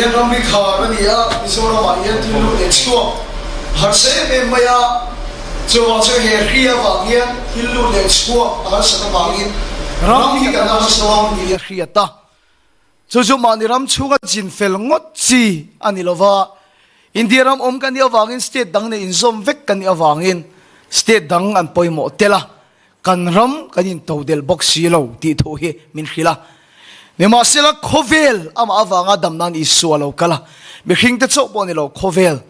hian ramri khar a ni a, Mizoramah hian thil lut leh chhuak harsa em em mai a, chuvang chuan he hri avang hian thil lut leh chhuak a harsat avangin ram hi kan harsa dawn tih a hriat a. Chu chu mahni ram chhunga chin fel ngawt chi a ni lova, India ram awm kan nih avangin state dang nen inzawm vek kan nih avangin state dang an pawimawh tel a, kan ram kan intodelh bawk si lo tih thu hi min hrilh a. Nimahsela khawvel amah avanga dam nan Isua a lo kal a, mihringte chauh pawh a ni lo, khawvel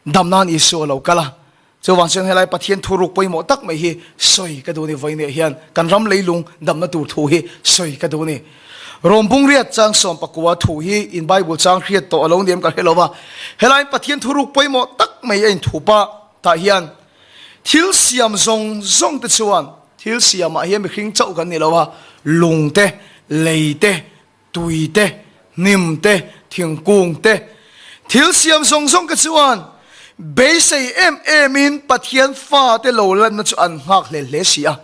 dam nan Isua a lo kal a. Chuvang chuan helai Pathian thuruk pawimawh tak mai hi sawi ka duh a ni, vawiinah hian kan ram leilung damna tur thu hi sawi ka duh a ni. Rom bungriat chang 19 thu hi in Bible chang hriat tawh a lo ni em ka hre lo va, helaiin Pathian thuruk pawimawh tak mai a inthup a, tah hian thil siam zawng zawng te chuan thil siamah hian mihring chauh kan ni lo a, lung te, lei te, tui te, hnim te, thingkung te, thil siam zawng zawng te chuan beisei em emin Pathian fate lo lanna chu an nghak hle hle si a.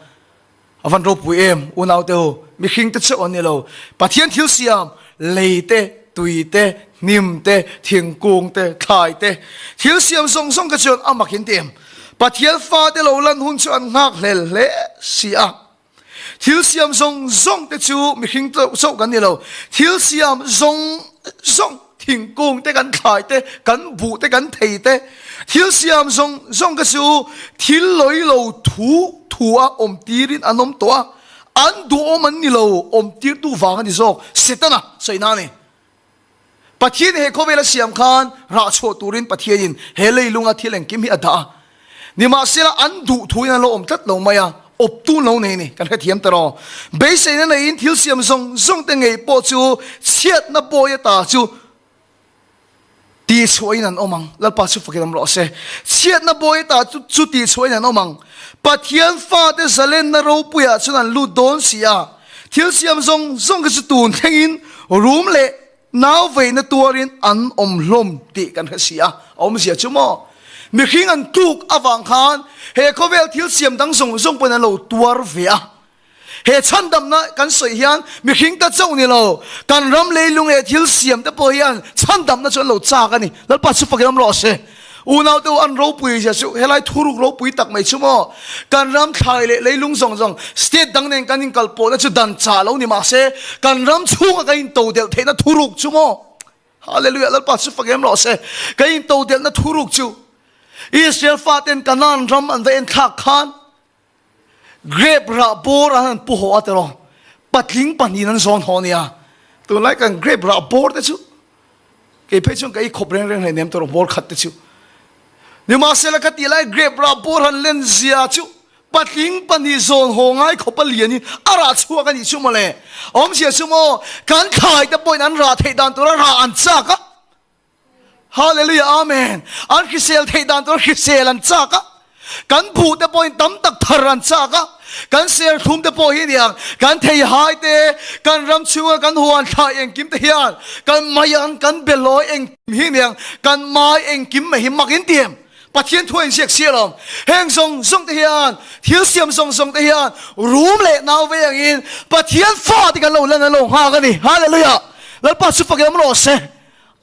A van ropui em, unaute ho, mihring te chauh an ni lo, Pathian thil siam, lei te, tui te, hnim te, thingkung te, thlai te, thil siam zawng zawng te chuan a mak in ti em? Pathian fate lo lan hun chu an nghak hlel hle si a. Thil siam zawng zawng te chu mihring chauh kan ni lo, thil siam zawng zawng, thingkung te kan thlai te, kan buh te kan thei te, thil siam zawng zawng te chu thil lawi lo thu thu a awm tirin an awm tawh a, an duhawm an ni lo, awm tirtu vang a ni zawk, Setana sawina a ni. Pathian he khawvel a siam khan rah chhuah turin Pathianin he leilunga thil engkim hi a dah a. Nimahsela an duh thuin an lo awm tlat lo mai a, awptu an lo nei a ni. Kan hrethiam ta rawh. Beiseina neiin thil siam zawng zawng te ngei pawh chu chhiatna bawi ata chu tihchhuahin an awm ang. Lalpa chu fakin awm rawh se. Chhiatna bawi ata chu tihchhuahin an awm ang. Pathian fate zalenna ropuiah chuan an lut dawn si a. Thil siam zawng zawng khi chu tun thlengin rum leh nau veina tuarin an awm hlawm tih kan hre si a, a awmzia chu maw? Mihring an tluk avang khan he khawvel thil siam dang zawng zawng pawhin an lo tuar ve a. He chhandamna kan sawi hian mihring ta chauh ni lo, kan ram leilung leh thil siam te pawh hian chhandamna chu an lo chak a ni. Lalpa chu fakin awm rawh se. Unau te u an ropui zia chu helai thuruk ropui tak mai chu maw? Kan ram thlai leh leilung zawng zawng state dang nen kan inkal pawhna chu dan chah lo ni mahse kan ram chhunga kan intodelh theihna thuruk chu maw? Hallelujah Lalpa chu fak em rawh se. Kan intodelhna thuruk chu Israel faten Canaan ram an va en thlak khan Grape rah bawr an han pu haw a tiraw? Patling pahnihin an zawn haw nia. Tunlai kan grape rah bawr te chu kei phei chuan ka ei khawp reng reng hleinem tiraw bawr khat te chu. Nimahsela ka tih lai grape rah bawr han len zia chu patling pahnih zawn haw ngai khawp a lianin a rah chhuak a nih chu mawle. Awmzia chu maw kan thlai te pawhin an rah theih dan tura rah an chak a. Hallelujah Amen. An hrisel theih dan tur hrisel an chak a. Kan buh te pawhin tam tak thar an chak a. Kan ser thlum te pawh hi niang kan thei hai te, kan ram chhunga kan huan thla engkim te hian kan maiang kan belawi engkim hi niang kan mai engkim mai hi mak in ti em? Pathian thu a inziak si alawm. Heng zawng zawng te hian thil siam zawng zawng te hian rum leh nau ve angin Pathian fa te kan lo lan an lo nghak a ni. Hallelujah. Lalpa chu fak em rawh se.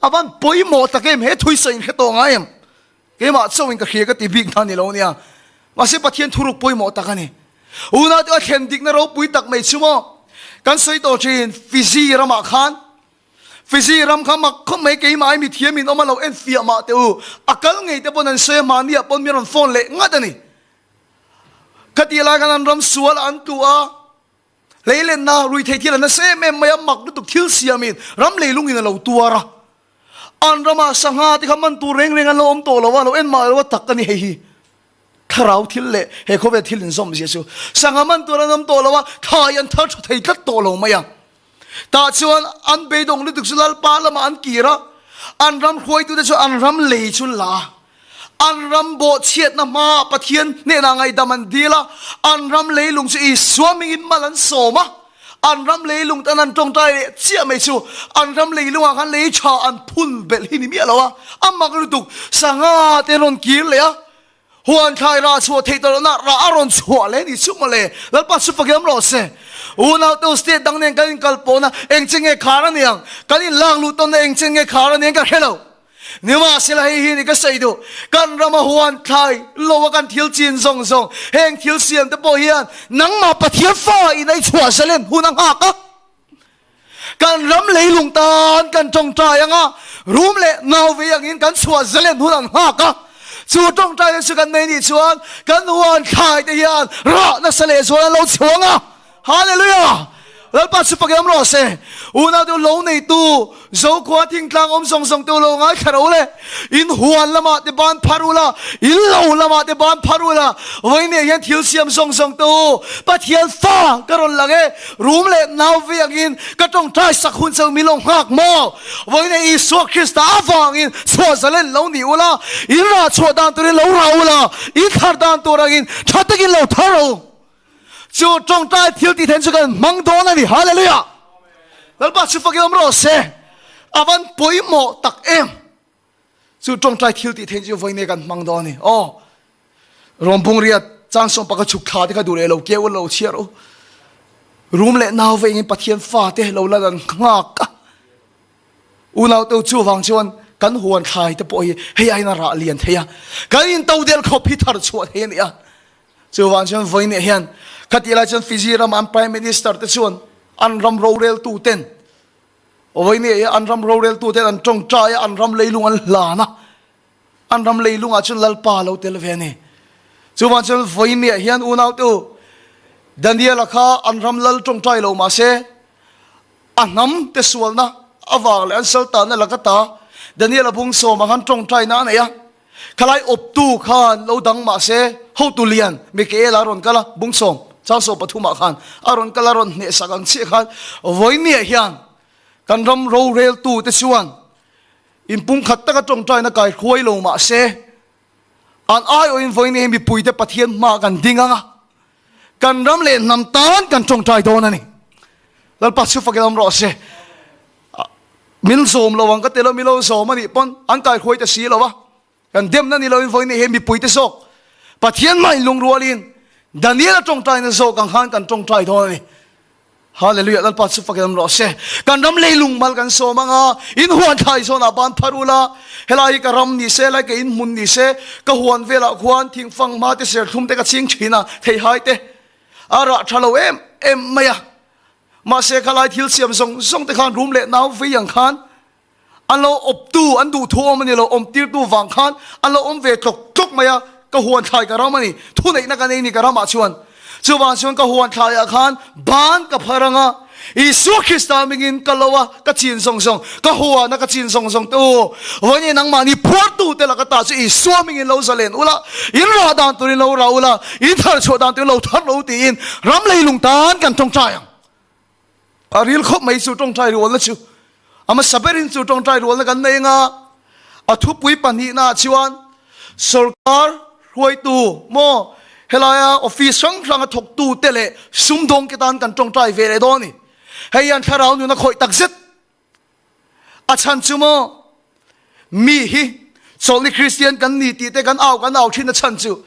A van pawimawh tak em, he thui sawi in hre tawh ngai em? Keimah chauhin ka hria ka ti bik hna ni lo nia. Mahse Pathian thuruk pawimawh tak a ni. Unau te a thlen dikna ropui tak mai chu maw? Kan sawi tawh thin Fiji ramah khan Fiji ram kha mak khawp mai keimah ai mithiam in awm a lo en fiah mah teh u. A kal ngei te pawn an sawi a, mahni ah pawn mi rawn phone leh ngat a ni. Khatih lai khan an ram sual an tlu a. Leilenna ruithei thil a nasa em em mai a, mak lutuk thil siamin ram leilungin a lo tuar a. An rama sangha te kha man tur reng reng an lo awm tawh lo a, lo en mah lo a tak a ni hei hi. Thlarau thil leh he khawvel thil inzawm zia chu sangha man tur an awm tawh lo a, thlai an thar tha thei tlat tawh lo mai a. Tah chuan an beidawng lutuk chu Lalpa lamah an kir a, an ram hruaitute chu an ram lei chu la a. An ram bawhchhiatna hmaah Pathian hnenah ngaihdam an dil a, an ram leilung chu Isua hmingin mal an sawm a. An ram leilung tan an tawngtai leh chiah mai chu an ram leilungah khan lei tha an phun belh hi ni miah lo a, a mak lutuk. Sangha te an rawn kir leh a. Huan thlai rah chhuah theih tawh lohna rah a rawn chhuah leh ni chu mawle. Lalpa chu fakiam rawh se. Unau te u state dang nen kan inkal pawhna eng chen nge khar a niang? Kan inlak luh tawnna eng chen nge khar a niang ka hre lo. Nimahsela hei hi ni ka sawi duh. Kan rama huan thlai lo a kan thil chin zawng zawng heng thil siam te pawh hian nangmah Pathian fa in a i chhuah zalen hun a nghak a. Kan ram leilung tan kan tawngtai ang a, rum leh nau vei angin kan chhuah zalen hun an nghak a. Chu tawngtaina chu kan nei nih chuan kan huan thlai te hian rah nasa leh zual an lo chhuang a. Hallelujah! Lalpa chu pakiam rawh se. Unau te u lo neitu Zokhua thingtlang awm zawng zawng te u lo ngaithla ro le. In huan lamah te ban phar ula, in lo lamah te ban phar ula, vawiinah hian thil siam zawng zawng te u Pathian fa ka rawn lang e. Rum leh nau ve angin ka tawngtai sak hun cheu min lo nghak maw? Vawiinah Isua Krista avangin chhuah zalen lo ni ula, in rah chhuah dan turin lo rah ula, in thar dan tur angin tha takin lo thar u. Chu tawngtai thil tih then chu kan hmang dawn a ni. Hallelujah! Lalpa chu fakin awm rawh se. A van pawimawh tak em! Chu tawngtai thil tih theih chu vawiin kan hmang dawn a ni. Aw, Rawmbung riat chang sawm pakhat chhuk thla te kha duh leh lo keu lo chhiar u. Rum leh nau vengin Pathian fate lo la dan nghak a. Unau te chu vang chuan kan huan thlai te pawh hi hei aiin a rah lian thei a. Kan in to del khawp hi thar chhuah thei a ni a. Chu vang chuan vawiin hian khatih lai chuan Fiji rama an Prime Minister te chuan an ram roreltu ten Vawinia hi an ram roreltuten an tawngtai a, an ram leilung an hlan a, an ram leilungah chuan Lalpa lo tel ve a ni. Chuvang chuan vawinia hian unaute u, Daniela kha an ram lal tawngtai lo mah se, a hnam te sualna avang leh an saltanna laka ta Daniela bung sawmah khan tawngtaina a nei a. Khalai awptu khan lo dang mah se, hotu lian Mikaela a rawn kal a, bung sawm, chang sawm pathumah khan a rawn kal a, rawn hnehsak ang chiah khan vawinia hian kan ram roreltute chuan inpumkhat taka tawngtaina kai hruai lo mah se, an aiawhin vawinia hi mipuite Pathian hmaah kan ding ang a, kan ram leh hnam tan kan tawngtai dawn a ni. Lalpa chu fakin awm rawh se. Min zawm lo ang ka ti lo, mi lo zawm a nih pawn an kaihruai ta si lo a. Kan demna ni loin vawiin he mipuite zawk Pathian mah in lungrualin Daniel a tawngtaina zawk ang khan kan tawngtai dawn a ni. Hallelujah, Lalpa chu fakin awm rawh se. Kan ram leilung mal kan sawm ang a, in huan thlai zawnah ban phar ula, helai hi ka ram ni se, helai ka in hmun ni se, ka huan velah khuan thingfang hma te serthlum te ka ching thin a, theihai te a rah tha lo em em mai a. Mahse khalai thil siam zawng zawng te khan rum leh nau vei ang khan an lo awptu, an duhthu awm a ni lo, awmtirtu vang khan an lo awm ve tlawk tlawk mai a, ka huan thlai ka ram a ni, thuneihna ka nei ni ka ramah chuan. Chuvang chuan ka huan thlaiah khan ban ka phar ang a, Isua Krista mingin ka lo a, ka chin zawng zawng, ka huan a ka chin zawng zawng te u, vawiin nangmahni phuartu te laka ta chu Isua mingin lo zalen ula, in rah dan turin lo rah ula, in thar chhuah dan turin lo thar lo tiin ram leilung tan kan tawngtai ang. A ril khawp mai chu tawngtai rualna chu a hmasa berin chu tawngtai rualna kan nei anga a thupui pahnihnaah chuan sorkar hruaitu maw helaia office hrang hranga thawktu te leh sumdawng te tan kan tawngtai ve leh dawn a ni. Hei hian thlarau nun a khawih takzet. A chhan chu maw mi hi chawlhni Kristian kan ni tih te kan au kan au thin a chhan chu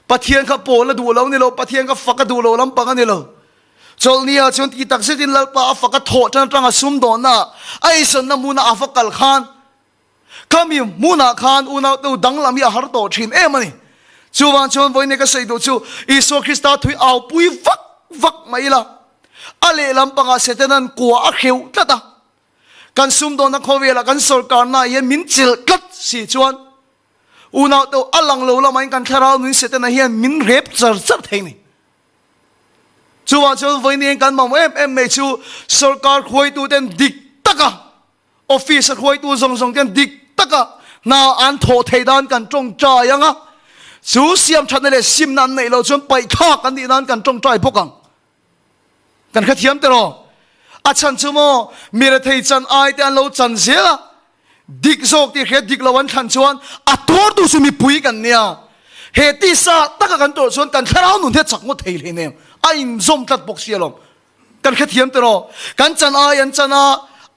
Pathian kha pawl a duh lo ni lo, Pathian kha fak a duh lo lampang a ni lo. Chawlhni ah chuan ti tak zetin Lalpa a fak a thawh tan atanga sumdawnna a eisawnna hmuna a va kal khan khami hmunah khan unau te u danglam hi a har tawh thin em a ni. Chuvang chuan vawiin ka sawi duh chu Isua Krista thui au pui vak vak mai ila a lehlam pangah Setanan kua a hreuh tlat a, kan sumdawnna khawvelah kan sawrkarna hian min chilh tlat si chuan unau te u a lang lo lamah in kan thlarau nun Setana hian min rep char char thei a ni. Chuvang chuan vawiin kan mamawh em em mai chu sawrkar hruaituten dik taka office a hruaitu zawng zawng ten dik taka hna an thawh theih dan kan tawngtai ang a, chu siam thatna leh simna an neih loh chuan paihthlak an nih nan kan tawngtai bawk ang. Kan hrethiam tiraw? A chhan chu maw mi rethei chan ai te an lo chan zel a, Dik zawk tih hriat dik lo an thlan chuan a tuartu chu mipui kan nia. He tisa taka kan tawrh chuan kan thlarau nun hi a chak ngawt thei hle nem. A inzawm tlat bawk si alawm. Kan hrethiam tiraw? Kan chan ai an chan a,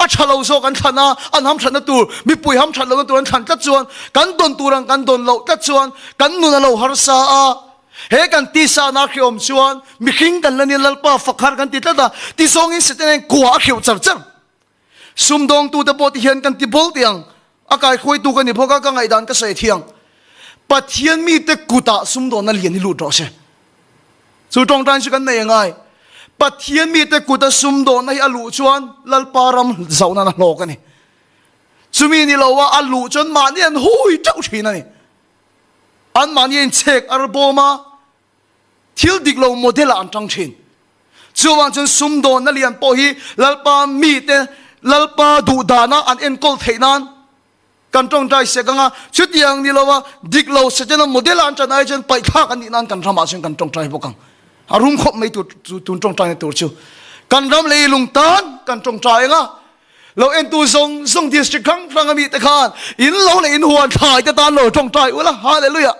A tha lo zawk an thlan a, an hamthatna tur, mipui hamthat lohna tur an thlan tlat chuan, kan dawn tur ang kan dawn loh tlat chuan kan nun a lo harsa a. He kan tisa na hrehawm chuan mihring kan la nia Lalpa fak har kan ti tlat a, ti zawngin Setana hian kua a hreuh char char. Sumdawngtute pawh ti hian kan ti bawl tih ang, a kaihruaitu ka ni bawk a, ka ngaihdan ka sawi thiang. Pathian mite kutah sumdawnna lian hi lut rawh se. Chu tawngtain chu kan nei a ngai. Pathian mite kuta sumdawnna hi a luh chuan Lalpa ram zauh nan a hlawk a ni. Chumi ni lo a a luh chuan mahni an hui teuh thin a ni. Anmahni a inchhek ar bawm a, thil dik lo model ah an tang thin. Chuvang chuan sumdawnna lian pawh hi Lalpa mite Lalpa duhdana an enkawl theih nan kan tawngtai sek anga, chutiang ni lova dik lo Setana model ah an tan ai chuan paihthlak an nih nan kan ramah chuan kan tawngtai bawk ang. A rum khawp mai tur tun tawngtaina tur chu kan ram lei lung tan kan tawngtai anga, Lo entu zawng zawng district hrang hrang a mite khan in lo leh in huan thlai te tan lo tawngtai ula, Hallelujah!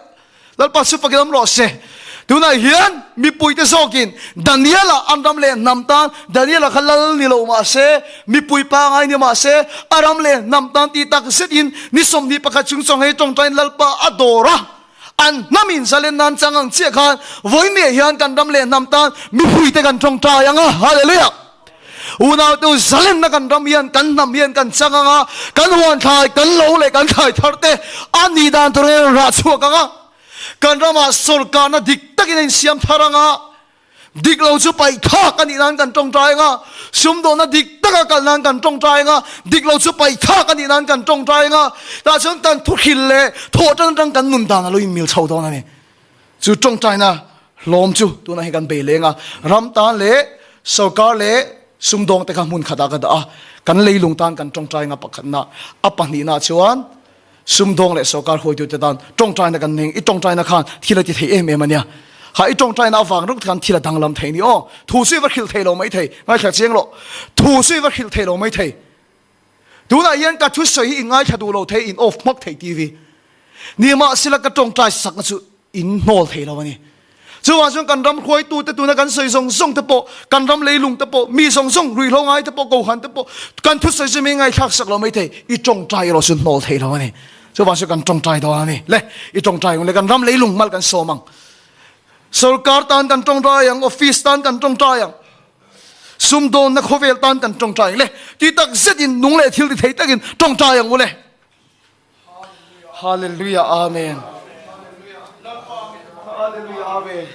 Lalpa chu fakin awm rawh se. Tunah hian mipuite zawkin Daniela an ram leh hnam tan, Daniela kha lal ni lo mah se, mipui pangai ni mah se, a ram leh hnam tan tih tak zetin ni 21 chung chuang hei tawngtaiin Lalpa a dawr a, an hnamin zalen nan chang ang chiah khan vawiin hian kan ram leh hnam tan mipuite kan tawngtai ang a, Hallelujah! Unaute zalenna kan ram hian kan hnam hian kan chang ang a, kan huan thlai, kan lo leh kan thlai thar te a nih dan tur hian rah chhuak ang a, kan ramah sawrkarna dik takin a insiam thar ang a, dik lo chu paih thlak a nih nan kan tawngtai ang a, sumdawnna dik taka kal nan kan tawngtai ang a, dik lo chu paih thlak a nih nan kan tawngtai ang a, tah chuan kan thuhrilh leh thawh tan atang kan nun dan a lo inmil chho dawn a ni. Chu tawngtaina hlawm chu tunah hian kan bei leng a, ram tan leh sorkar leh sumdawng te kha hmun khatah ka dah a, kan leilung tan kan tawngtai nga pakhatna, a pahnihna chuan sumdawng leh sorkar huaitute tan tawngtaina kan nei, i tawngtaina khan thil a ti thei em em a nia. Ha i tawngtaina avang rawng khan thil a danglam thei ni aw, thu chu i va hrilh thei lo mai thei, ngaithla chiang rawh, thu chu i va hrilh thei lo mai thei. Tunah hian ka thusawi hi i ngaithla duh lo thei, in off hmak thei TV. Nimahsela ka tawngtai sakna chu in hnawl thei lo a ni. Chuvang chuan kan ram hruaitute tuna kan sawi zawng zawng te pawh, kan ram leilung te pawh, mi zawng zawng, ruihhlo ngai te pawh, Kohhran te pawh, kan thusawi chu mi ngaithlak sak lo mai thei, i tawngtai erawh chu hnawl thei lo a ni. Chuvang chuan kan tawngtai dawn a ni. Le, i tawngtai ang le, kan ram leilung mal kan sawm ang. Sorkar tan kan tawngtai ang, office tan kan tawngtai ang. Sumdawnna khawvel tan kan tawngtai ang le. Ti tak zetin nung leh thil ti thei takin tawngtai ang u le. Hallelujah Amen. Hallelujah Amen.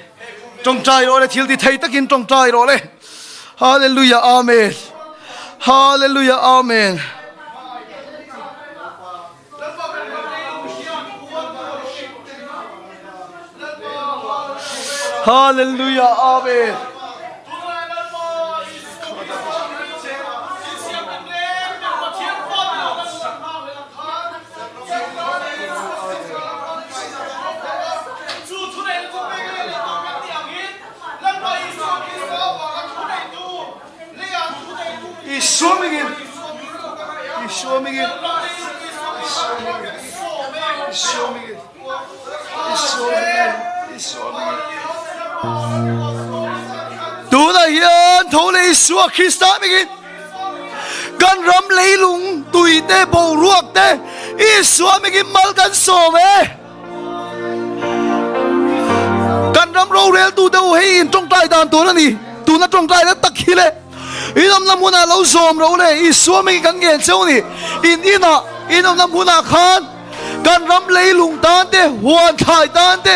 Tawngtai rawh le thil ti thei takin tawngtai rawh le. Hallelujah Amen. Hallelujah Amen. Hallelujah Amen. Isua mingin Isua mingin Isua mingin Isua mingin Isua mingin Isua mingin Tunah hian tho leh Isua Krista mingin kan ram leilung tui te boruak te Isua mingin mal kan sawm e. Kan ram roreltu te u hei in tawngtai dan tur a ni. Tuna tawngtai na tak hi le in awmna hmunah lo zawm ro le Isua hmingin kan ngen cheu ni. In inah in awmna hmunah khan kan ram leilung tan te, huan thlai tan te,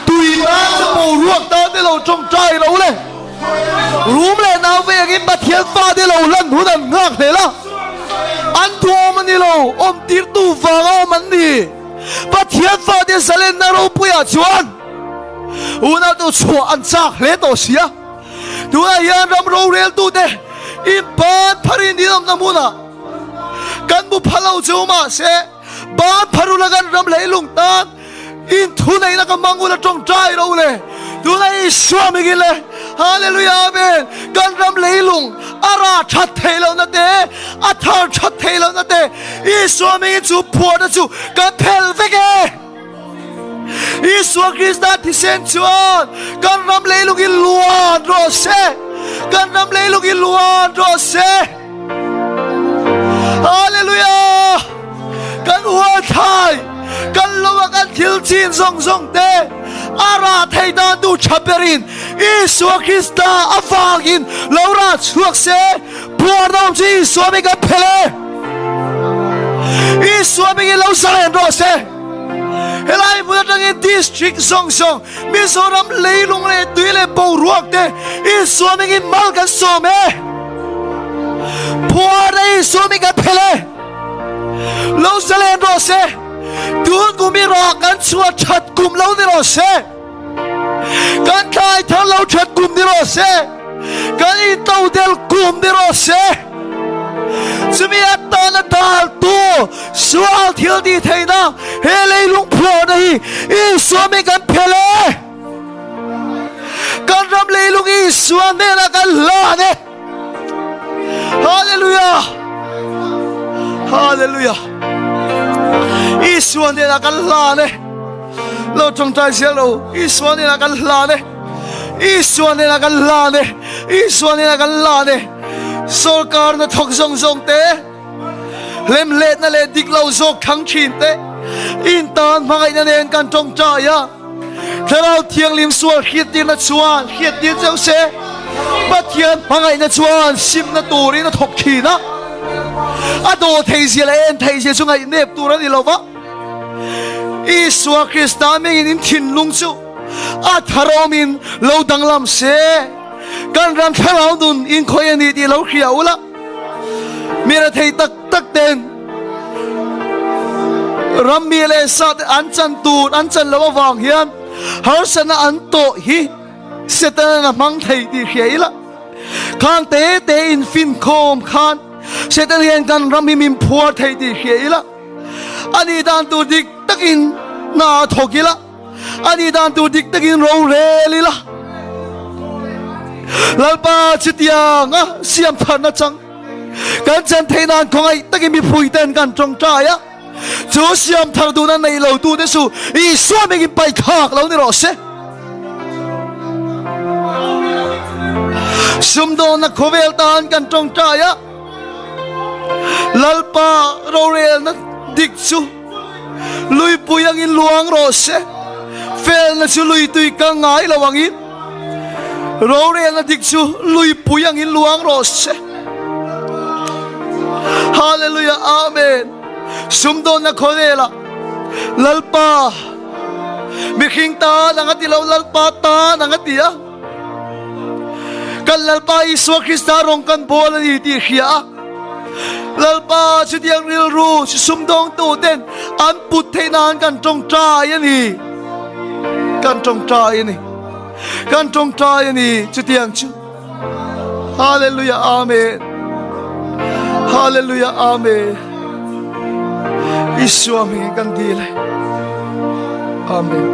tui tan te, boruak tan te lo tawngtai ro le. Rum leh nau vengin Pathian fate lo lan hun an nghak hlel a, an thuawm a ni lo, awmtirtu vanga awm an ni. Pathian fate zalenna ropuiah chuan unautu chhuah an chak hle tawh si a. Tunah hian ram roreltute in ban pharin in awmna hmunah kan bu pha lo chu mahse ban phar ula kan ram leilung tan in thuneihna ka hmang ula tawngtai ro le. Tunah Isua mingin le Hallelujah Amen kan ram leilung a rah that theih lohna te a thar that theih lohna te Isua mingin chu phuahna chu kan phel vek e. Isua Krista thisen chuan kan ram leilung hi luan rawh se. Kan ram leilung hi luan rawh se. chin zawng zawng te a rah thei dan tu tha berin Isua Krista avangin lo rah chhuak se, phuarna awm chu Isua hming kan phel e. Isua hmingin lo zalen rawh se. Helai hmun atangin district zawng zawng Mizoram leilung leh tui leh boruak te Isua hmingin mal kan sawm e. Phuarna Isua hming kan phel e. Lo zalen rawh se. Tun kum i rah kan chhuah that kum lo ni rawh se. Kan thlai thar lo that kum ni rawh se. Kan intodel kum ni rawh se. Chumi atana dal tu sual thil ti theihna he leilung phuarna hi Isua mi kan phel e. Kan ram leilung Isua hnenah kan hlan e. Hallelujah! Hallelujah! Isua hnenah kan hlan e. Lo tawngtai zel lo. Isua hnenah kan hlan e. Isua hnenah kan hlan e. Isua hnenah kan hlan e. Sorkarna thawk zawng zawng te, hlemhletna leh dik lo zawk thlang thin te, in tan hmangaihna nen kan tawngtai a. Thlarau Thianghlim sual hriattirna chuan hriattir cheu se, Pathian hmangaihna chuan simna turin a thawk thin a. A daw theizia leh en theizia chu ngaihnep tur a ni lo va. Isua Krista hmingin in thinlung chu a tharawmin lo danglam se, kan ram thlarau nun inkhawih a ni tih lo hria ula, mi rethei tak tak ten ram mi leh sa te an chan tur an chan loh avang hian harsatna an tawh hi Setanan a hmang thei tih hria ila, khang te te infinkhawm khan Satan hian kan ram hi min phuar thei tih hria ila, a nih dan tur dik takin hna a thawk ila, a nih dan tur dik takin ro rel ila. Lalpa chutianga siam tharna chang kan chan theih nan khawngaih takin mipui ten kan tawngtai a, chu siam thar duhna nei lo tute chu Isua hmingin paihkhak lo ni rawh se. Sumdawnna khawvel tan kan tawngtai a, Lalpa rorelna dik chu luipui angin luang rawh se, felna chu lui tui ka ngai lo angin rorelna dik chu luipui angin luang rawh se. Hallelujah Amen. Sumdawnna khawvelah Lalpa mihring tan anga ti lo Lalpa tan anga ti a. Kan Lalpa Isua Krista rawng kan bawl a ni tih hria a. Lalpa chutiang rilru chi sumdawngtu ten an put theih nan kan tawngtai a ni. Kan tawngtai a ni. Kan tawngtai a ni chutiang chu. Hallelujah Amen. Hallelujah Amen. Isua hmingin kan dil e. Amen.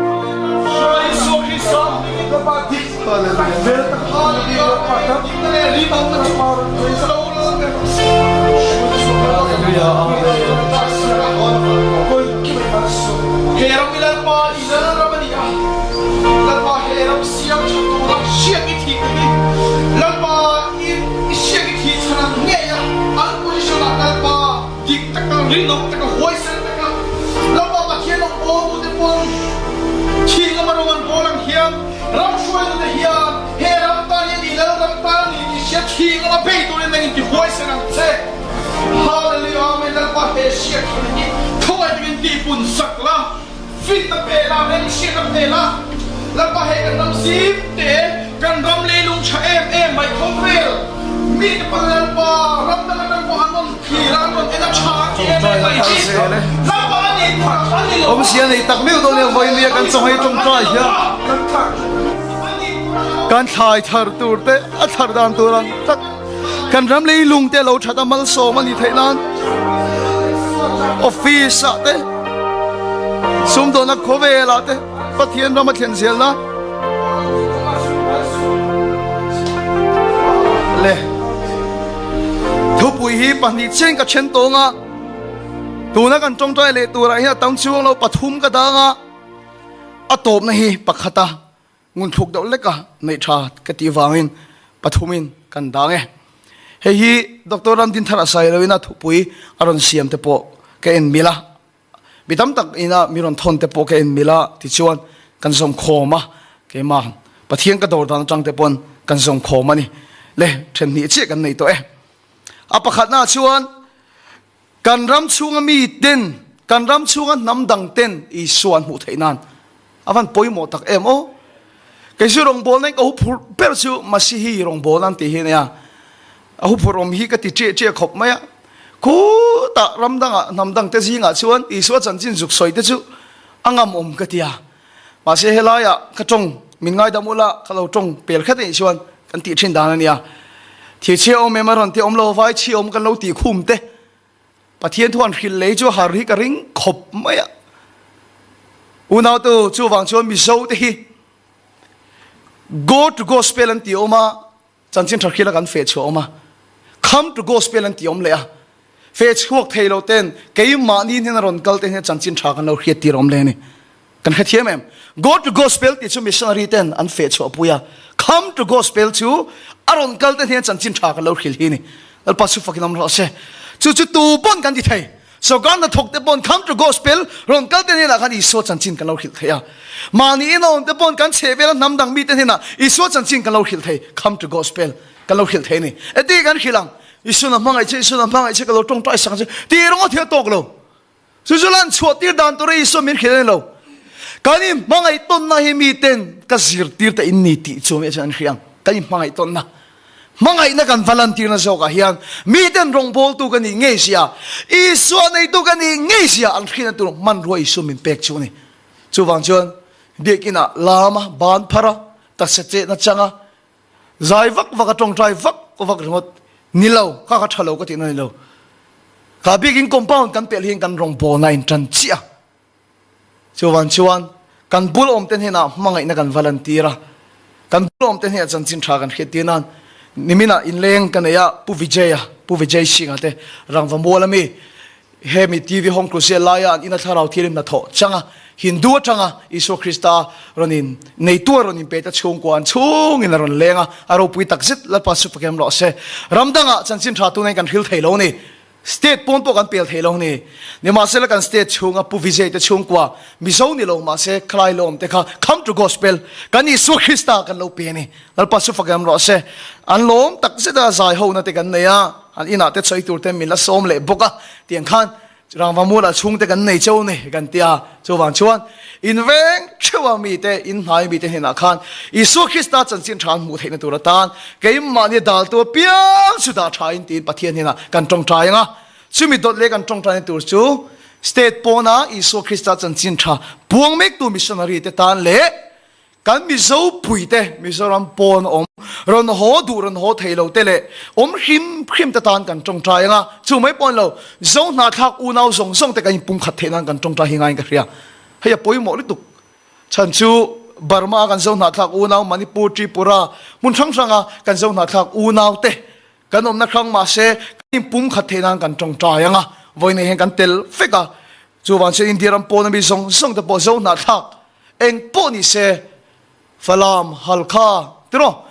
Ram hruaitute hian he ram tan hi a ni, Lal ram tan a ni tih hriat thing lama bei turin nang inti huaisen ang che. Hallelujah Amen Lalpa he hriat thar hi khawngaih takin tihpun sak la, fitna pe la, remhriatna pe la. Lalpa hei kan ram zim te, kan ram leilung tha em em mai khawvel mite pawn Lalpa ram dang atang pawh an rawn thlir a, an rawn en a tha an ti em em mai hi. Lalpa a ni tur a ni lo. Awmzia nei tak meuh dawn e vawiin kan chaw hei tawngtai hian kan thlai thar tur te a thar dan tur ang tak kan ram lei lung te lo that a malsawm a ni theih nan office ah te sumdawna khawvel ah te Pathian ram a thlen zel na le thupui hi pahnih chen ka then tawng a. Tuna kan tawngtai leh turah hian a tam chuang lo pathum ka dang a, a tawpna hi pakhata ngunthluk deuh leka neih tha ka tih vangin pathumin kan dang e. Hei hi Doctor Ramdinthar a sawi loin a thupui a rawn siam te pawh ka en mil a. Mi tam tak ina mi rawn thawn te pawh ka en mil a, tichuan kan zawm khawm a, keimah Pathian ka dawr dan atang te pawn kan zawm khawm a ni. Le, then hnih chiah kan nei tawh e. A pakhatnaah chuan kan ram chhunga mi ten, kan ram chhunga hnam dang ten Isua an hmuh theih nan a van pawimawh tak em aw. Kei chu rawngbawlna in ka huphurh ber chu Masihi rawngbawlna an tih hi a nia. A huphurh awm hi ka ti chiah chiah khawp mai a. Khutah ram dangah hnam dangte zingah chuan Isua chanchin zuk sawi te chu a ngam awm ka ti a. Mahse helaiah ka tawng min ngaidam ula ka lo tawng pel khat anih chuan kan tih thin dan a nia. Thirchhia awm em a rawn ti awm lo vai chhi awm kan lo tih khum te. Pathian thu an hrilh lei chu har hi ka ring khawp mai a. Unautu chuvang chuan Mizo te hi Go to Gospel an ti awm a. Chanchin tha hriala kan feh chhuah awm a, Come to Gospel an tih awm leh a, feh chhuak thei lo ten keimahni hnena rawn kal te hian chanchin tha kan lo hriat tir awm leh a ni. Kan hrethiam em? Go to Gospel tih chu missionary ten an feh chhuah pui a, Come to Gospel chu a rawn kal te hian chanchin tha kan lo hrilh hi a ni. Lalpa chu fakin awm rawh se. Chu chu tu pawn kan ti thei. Sawrkar hnathawk te pawn Come to Gospel rawn kal te hnenah khan Isua chanchin kan lo hrilh thei a. Mahni inawm te pawn kan chheh vela hnam dang mite hnenah Isua chanchin kan lo hrilh thei, Come to Gospel kan lo hrilh thei a ni. Eti kan hrilh ang, Isua na hmangaih che, Isua na hmangaih che, ka lo tawngtai sak ang che, tih rawng a thil a tawk lo. Chu chu lan chhuah tir dan tura Isua min hrilh a ni lo. Kan inhmangaih tawnna hi miten ka zirtir te in ni tih chu mi chuan an hrilh ang. Kan inhmangaih tawnna. Hmangaihna kan va lantirna zawkah hian miten rawngbawltu ka nih ngei sia, Isua neitu ka nih ngei sia an hriatna tur hmanrua Isua min pek chu a ni. Chuvang chuan biakinah lama ban phar a, taksa chetna changa zai vak vak a tawngtai vak vak ringawt ni lo, kha kha tha lo ka tihna ni lo. Kha biakin compound kan pelh hian kan rawngbawlna in tan chiah a. Chuvang chuan kan bul awmte hnenah hmangaihna kan va lantir a, kan bul awmte hnenah chanchin tha kan hriattir nan niminah inleng ka nei a, Pu Vijay-a, Pu Vijay Singh-a te Rangva mual ami hemi TV Home Crusade laia an ina thlarau thianghlim hnathawh changa Hindu atanga Isua Krista rawn in neitu a rawn inpe ta chhungkua an chhungin a rawn leng a, a ropui takzet Lalpa chu pakem rawh se. Ram dangah chanchin tha tunain kan hril thei lo a ni. State pawn pawh kan pel thei lo ni. Nimahsela kan state chhunga Pu Vijay te chhungkua Mizo ni lo mahse khalai lawm te kha Come to Gospel kan Isua Krista kan lo pe a ni. Lalpa chu fakem rawh se. An lawm tak zet a zai ho na te kan nei a, an inah te chawi tur te min la sawm leh bawk a tiang khan Rangva mualah chhungte kan nei cheu ni kan ti a, chuvang chuan in veng theuh a mite, in hnai mite hnenah khan Isua Krista chanchin tha an hmuh theihna tur atan keimahni daltu apiang chu dah tha in tiin Pathian hnenah kan tawngtai ang a, chumi dawt leh kan tawngtaina tur chu state pawna Isua Krista chanchin tha puang mektu missionary te tan leh Kan Mizo puite Mizoram pawn awm, rawn haw duh rawn haw thei lo te leh awm hrim hrim te tan kan tawngtai ang a, chu mai pawn lo, Zo hnahthlak unau zawng zawng te kan inpumkhat theih nan kan tawngtai hi ngaiin ka hria. Hei a pawimawh lutuk. Chhan chu Burma a kan Zo hnahthlak unau, Manipur, Tripura, hmun hrang hranga kan Zo hnahthlak unau te kan awmna hrang mahse kan inpumkhat theih nan kan tawngtai ang a, vawiin hian kan tel vek a, chuvang chuan India ram pawn ami zawng zawng te pawh Zo hnahthlak Eng pawh ni se, Falam, Halkha, tiraw,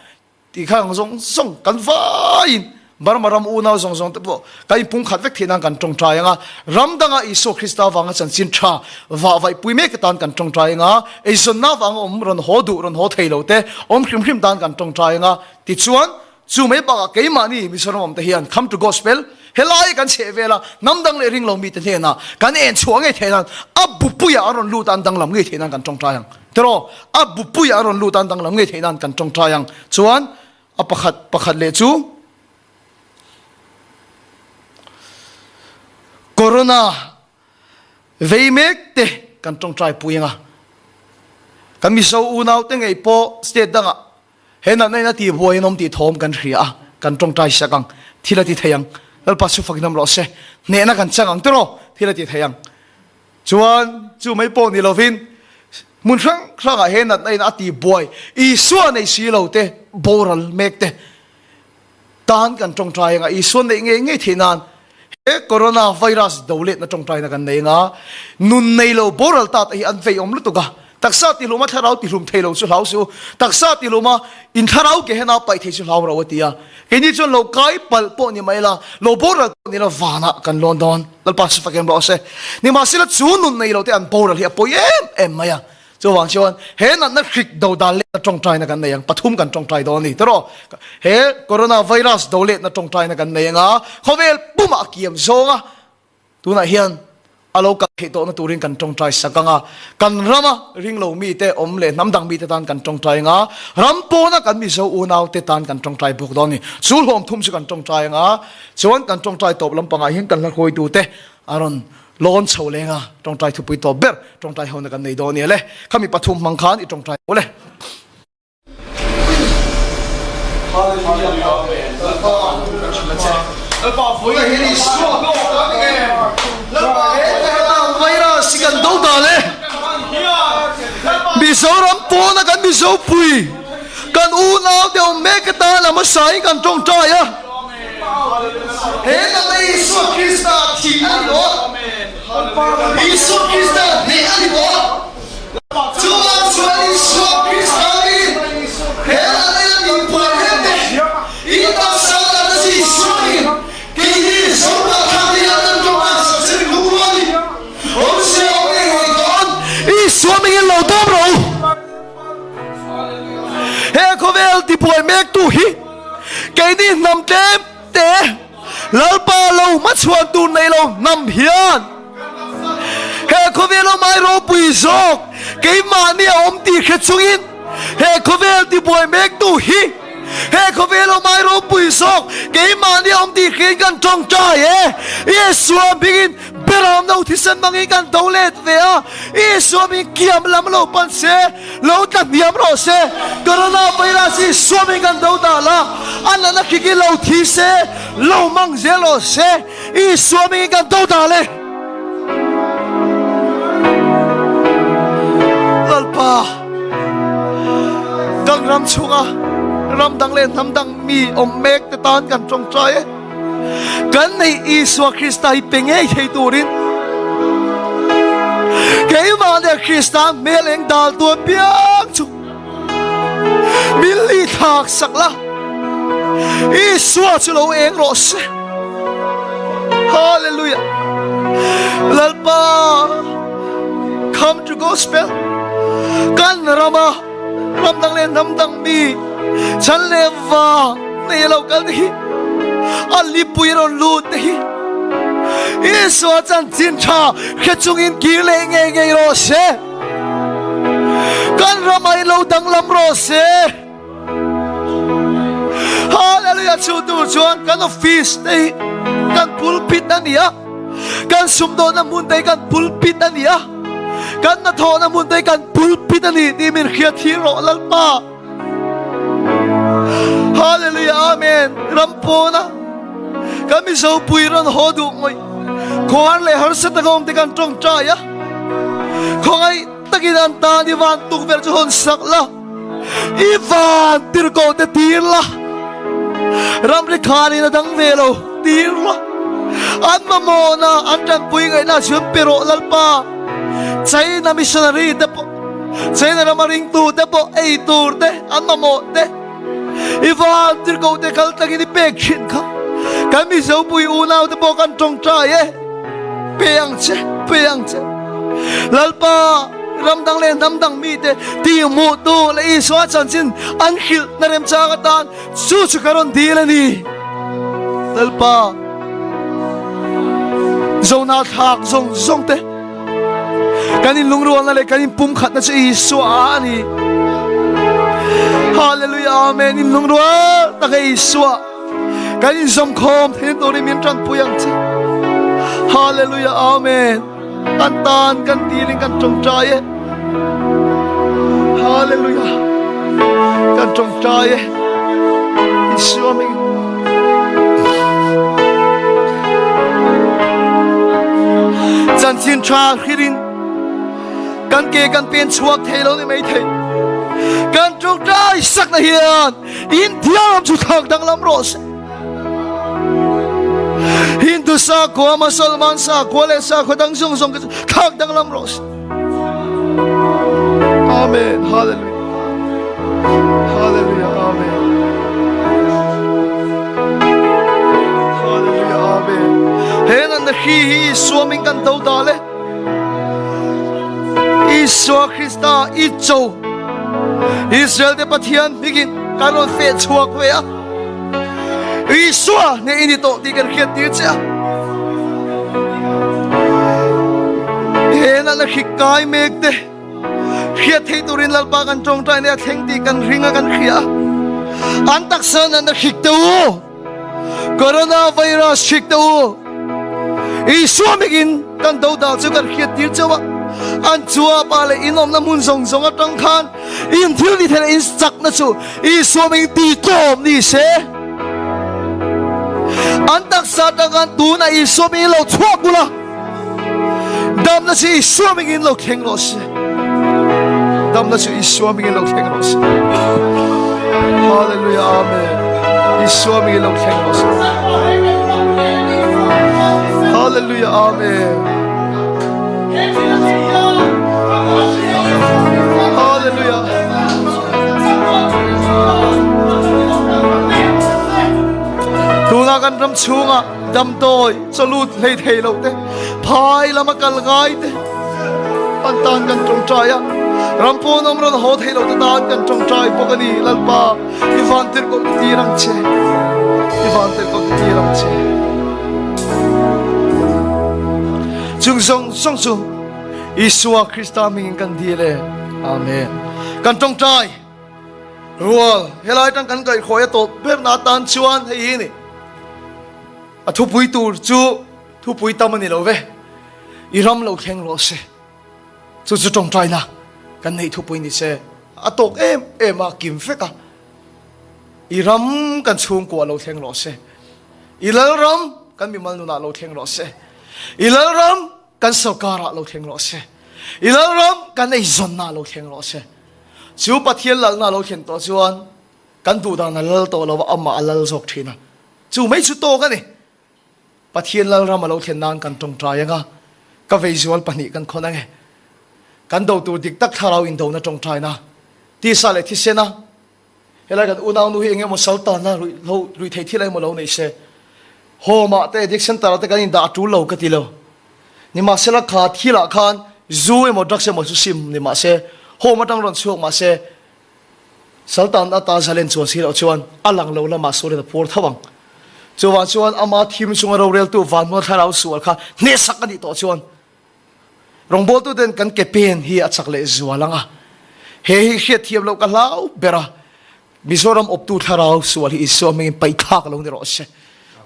tih kha ang zawng zawng kan vaiin Burma ram unau zawng zawng te pawh kan inpumkhat vek theih nan kan tawngtai ang a, ram danga Isua Krista vanga chanchin tha vah vaihpui mek atan kan tawngtai ang a, eizawnna vanga awm rawn haw duh rawn haw thei lo te awm hrim hrim tan kan tawngtai ang a, tichuan Chu mai bakah keimahni Mizoram awmte hian Come to Gospel helai kan chheh vela hnam dang leh ringlo mite hnenah kan en chhuah ngei theih nan a bupuiah an rawn lut a an danglam ngei theih nan kan tawngtai ang. Tiraw? A bupuiah an rawn lut a an danglam ngei theih nan kan tawngtai ang. Chuan a pakhat pakhat leh chu Corona vei mek te kan tawngtai pui ang a. Kan Mizo unaute ngei pawh state dangah He natna in a tih buai in awm tih thawm kan hria a, kan tawngtai sak ang, thil a ti thei ang, Lalpa chu fakin awm rawh se, hnehna kan chang ang tiraw, thil a ti thei ang. Chuan chu mai pawh ni lovin hmun hrang hrangah he natna in a tih buai Isua nei si lo te, boral mek te tan kan tawngtai anga Isua neih ngei ngei theih nan he corona virus do letna tawngtaina kan nei anga nun nei lo boral ta te hi an vei awm lutuk a. Taksa tihluma thlarau tihlum thei lo chu hlau suh u, taksa tihluma in thlarau ke hena paih thei chu hlau ro a ti a. Keini chuan lo kai palh pawh ni mai la, lo boral pawh ni la vanah kan lawn dawn. Lalpa chu fakin rawh se. Nimahsela chu nun nei lo te an boral hi a pawi em em mai a. Chuvang chuan he natna hrik do dan letna tawngtaina kan nei ang, pathum kan tawngtai dawn a ni. Tawh he corona virus do letna tawngtaina kan nei ang a, khawvel pumah a kiam zawng a, Tunah hian a lo kal theih tawhna turin kan tawngtai sak ang a, kan rama ringlo mite awm leh hnam dang mite tan kan tawngtai ang a, ram pawna kan Mizo unaute tan kan tawngtai bawk dawn a ni. Chu hlawm thum chu kan tawngtai ang a, chuan kan tawngtai tawp lampangah hian kan hlakhawitute a rawn lawn chho leng a, tawngtai thupui tawp ber tawngtai hona kan nei dawn a ni le. Khami pathum hmang khan i tawngtai lo le. Mizoram pawna kan Mizo pui kan unau te awm mek atan a hmasa in kan tawngtai a. He natna Isua Krista thih a ni bawk. Isua Krista hneh a ni bawk. Chuvang chuan Isua Krista hi he lalna min puan hete in taksa natna chi Isuain kei hi Zopa thang hi an rawng a sak che min hmu a ni. Awmzia awm eng hawi dawn Isua mingin lo dawm rawh u. He khawvel tibuai mektu hi keini hnam tlem te Lalpa lo hmachhuan tur nei lo hnam hian he khawvel awm ai ropui zawk keimahni a awm tih hre chungin he khawvel tibuai mektu hi he khawvel awm ai ropui zawk keimahni a awm tih hriain kan tawngtai e. Isua hmingin beram no thisen hmangin kan do let ve a, Isua hmingin kiam lam lo pan se, Lo tla hniam rawh se, Corona virus hi suamin kan do dah la, a natna khik hi lo thi se, lo mang zel rawh se, i suamingin kan do dah le. Lalpa, kan ram chhunga ram dang leh hnam dang mi awm mek te tan kan tawngtai e. Kan neih Isua Krista hi pe ngei thei turin keimah leh Krista hmel eng dal tu apiang chu min li thlak sak la, Isua chu lo eng rawh se. Hallelujah. Lalpa, come to gospel. Kan rama ram dang leh hnam dang mi chan leh vang nei lo kal te hi a lipui rawn lut te hi Isua chanchin tha hre chungin kir leh ngei ngei rawh se. Kan ramah in lo danglam rawh se. Hallelujah chu tur chuan kan office te hi kan pulpit a ni a, kan sumdawnna hmun te hi kan pulpit a ni a, kan hnathawhna hmun te hi kan pulpit a ni tih min hriat hi rawh Lalpa. Hallelujah Amen ram pawna kan Mizo pui rawn haw duh ngawih khuar leh harsa taka awm te kan tawngtai a khawngaih takin an tan i van tukverh chu hawn sak la i van tirhkoh te tir la ramri khanin a dang ve lo tir la an mamawhna an tanpui ngaihna chuan pe rawh Lalpa China missionary te pawh China rama ringtu te pawh ei tur te an mamawh te i van tirhkoh te kal takin i pek thin kha kan Mizopui unau te pawh kan tawngtai e pe ang che pe ang che Lalpa ram dang leh hnam dang mi te tihhmuh tu leh Isua chanchin an hrilh na remchang atan chu chu ka rawn dil a ni Lalpa Zona thlak zawng zawng te Kan in lungrualna leh kan in pumkhatna chu Isua a ni. Hallelujah, Amen. In lungrual tak e Isua. Kan in zawmkhawm theihna turin min tanpui ang che. Hallelujah, Amen. Kan tan kan dilin kan tawngtai e. Hallelujah. Kan tawngtai e. Isua hmingin. Chanchin tha hrilhin kan ke kan pen chhuak thei lo ni mai thei. Kan tawngtai sakna hian India ram chu thlak danglam rawh se. Hindu sakhua, Musalman sakhua leh sakhua dang zawng zawng te chu thlak danglam rawh se. Amen. Hallelujah. Hallelujah. Amen. Hallelujah. Amen. He natna hri hi Isua min kan do dal e. Isua Krista i cho. Israel te Pathian hmingin kan rawn feh chhuak ve a. Isua ne i ni tawh tih kan hriat tir che a. He natna hri kai mek te hriat theih turin Lalpa kan tawngtai nia thleng tih kan ring a kan hria a. An taksa natna hrik te u, coronavirus hrik te u, Isua mikin kan dodal chu kan hriat tir chauh a. An chuapa leh inawmna hmun zawng zawng atang khan in thil ti theih leh in chakna chu Isua ming ti tlawm ni se. An taksa atang khan tunah Isua ming lo chhuak bula damna chu Isua mingin lo thleng rawh se. Damna chu Isua mingin lo thleng rawh se. Hallelujah, Amen. Isua mingin lo thleng rawh se. Hallelujah, Amen. Hallelujah. Tuna kan ram chhunga damdawi chawlut hlei thei lo te, phai lama kal ngai te an tan kan tawngtai a, ram pawn awm rawn haw thei lo te tan kan tawngtai bawk a ni. Lalpa, i van tirhkoh ti tir ang che, i van tirhkoh ti tir ang che. Chung zawng zawng chu Isua Krista hmingin kan dil e. Amen. Kan tawngtai rual helai tang kan kaihhruai a tawp berna atan chuan hei hi ni. A thupui tur chu thupui tam a ni lo ve. I ram lo thleng rawh se. Chu chu tawngtaina kan neih thupui ni se. A tawk em em a, kim vek a. I ram kan chhungkua lo thleng rawh se. I lalram kan mimal nunah lo thleng rawh se. I lalram kan sorkarah lo thleng rawh se. I lalram kan eizawnna lo thleng rawh se. Chu Pathian lalna lo thlen tawh chuan kan duhdan a lal tawh lo a, amah a lal zawk thin a. Chu mai chu tawk a ni. Pathian lalram a lo thlen nan kan tawngtai ang a, ka veizual pahnih kan khawn ang e. Kan do tur dik tak thlarau indona tawngtaina, tisa leh thisena, Helai kan unaunu hi eng emaw saltana ruihhlo ruihtheih thil emaw lo nei se, home ah te addiction center ah te kan indah a tul lo ka ti lo. Nimahsela kha thilah khan zu emaw drugs emaw chu sim ni mahse home atang rawn chhuak mahse saltan ata zalen chuan si loh chuan a lang lo lamah sualin a pur tho ang. Chuvang chuan ama thim chunga roreltu vanhmual thlarau sual kha hnehsak a nih tawh chuan Rawngbawltuten kan ke pen hi a chak leh zual ang a, he hi hriatthiam loh ka hlau ber a, Mizoram awptu thlarau sual hi Isua hmingin paihthlak lo ni rawh se.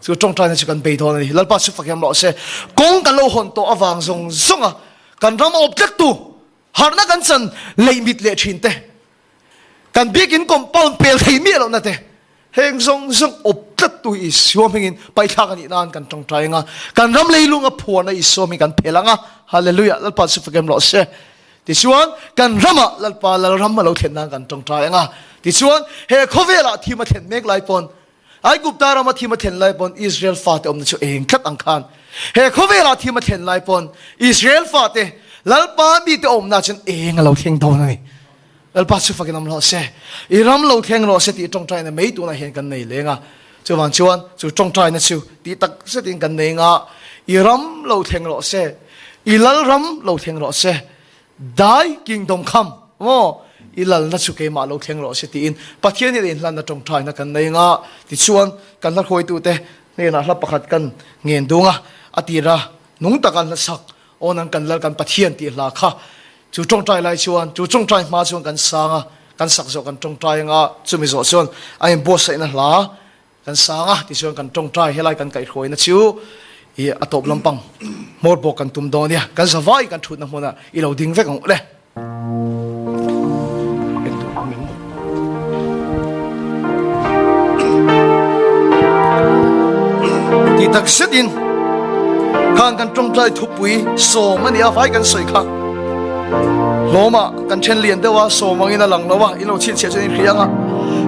Chu tawngtaina chu kan bei dawn a ni. Lalpa chu fak hiam rawh se. Kawng kan lo hawn tawh avang zawng zawng a kan ram awp tlattu harhna kan chan leih mit leh thin te, kan biakin compound pel thei miah lohna te, Heng zawng zawng awp tlattu hi Isua hmingin paithlak a nih nan kan tawngtai ang a, kan ram leilung a phuarna Isua hming kan phel ang a, Hallelujah, Lalpa chu fakem rawh se. Tichuan, kan ramah Lalpa Lalram a lo thlen nan kan tawngtai ang a. Tichuan, he khawvelah thim a thlen mek lai pawn, Aigupta rama thim a thlen lai pawn Israel fate awmna chu eng tlat ang khan, he khawvelah thim a thlen lai pawn Israel fate Lalpa mite awmna chuan eng a lo thleng dawn a ni. Lalpa chu fakin awm hlawh se, i ram lo thleng rawh se tih tawngtaina mai tunah hian kan nei leng a. Chuvang chuan chu tawngtaina chu tih tak zetin kan nei nga, i ram lo thleng rawh se, i lal ram lo thleng rawh se, Thy kingdom come, maw, i lalna chu keimah lo thleng rawh se tiin Pathian hian inhlanna tawngtaina kan nei nga. Tichuan kan hla hruaitute hnenah hla pakhat kan ngen dung a, a tira nung taka hla sak Aw nang kan lal kan Pathian tih hla kha chu tawngtai lai chuan chu tawngtai hma chuan kan sang a, kan sak zawh kan tawngtai anga chumi zawh chuan a inbuatsaihna hla kan sang a tichuan kan tawngtai helai kan kaihhruaina chu i a tawp lampang hmawr bawk kan tum dawn nia kan zavai kan thutna hmunah i lo ding vek ang le. Ti tak zetin khang kan tawngtai thupui sawm a ni a, vai kan sawi kha hlawmah kan then lian deuh a, sawm angin a lang lo a, in lo chhinchhiah chuan in hria ang a,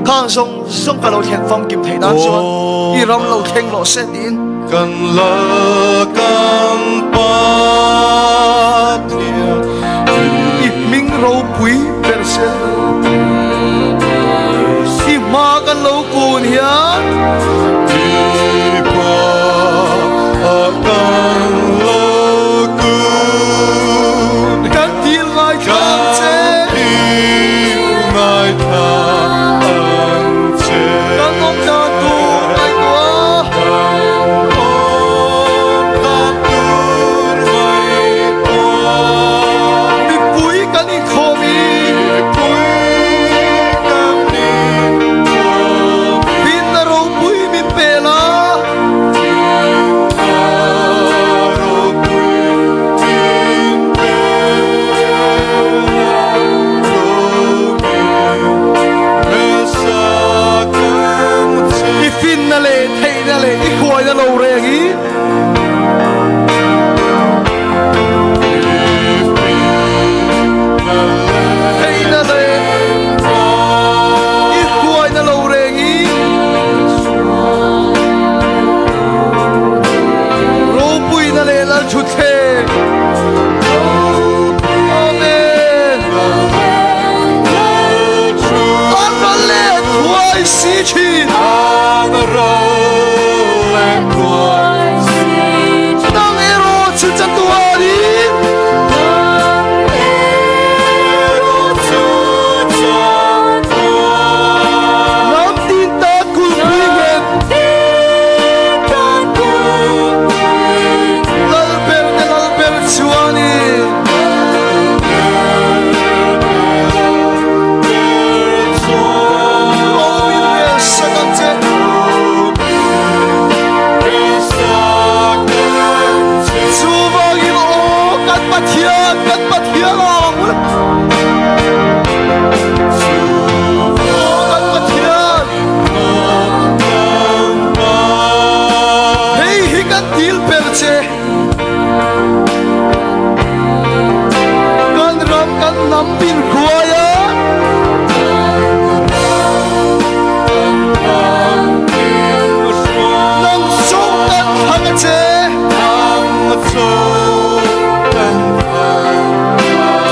khang zawng zawng ka lo thlen famkim theih nan chuan i ram lo thleng rawh se tiin. Kan lal kan Pathian I hming ropui ber. se. I hma kan lo kun hian. I hma kan lo kun. Kan dil ngaithla ang che. Kan dil ngaithla ang che. Kan awm dan tur ngaihtuah. Kan awm dan tur ngaihtuah. Mipui kan inkhawm i. Mipui kan inkhawm i. Finna ropui min pel a. Finna ropui min pel a. Romi resa kan che. I finna leh theihna leh i hruaina lo reng i. Theihna leh i hruaina lo reng i. Ropuina leh Lalthutthleng. Amen. An ral leh thuai si thin. An ral leh thuai si thin. Nang erawh chu chatuanin. Nang erawh chu chatuan. Ram tin tan kulhpui nghet. Ram tin tan kulhpui nghet. Lalber te Lalber chuanin. Romin rel sak ang che. Chuvangin aw kan Pathian, kan Pathian ang u. Aw kan Pathian, hei hi kan dil ber che. Kan ram kan hnam min hruai a. Nang zawng kan thlang a che.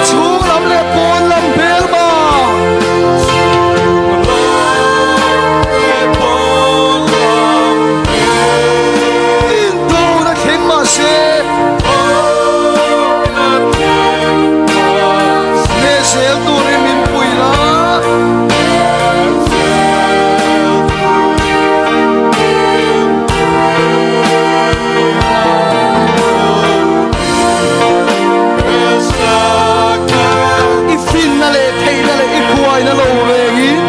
Chhung lam leh pawn lam hmel ma. Indona thleng mah se. Hneh zel turin min pui la. I finna leh theihna leh i hruaina lo rengin.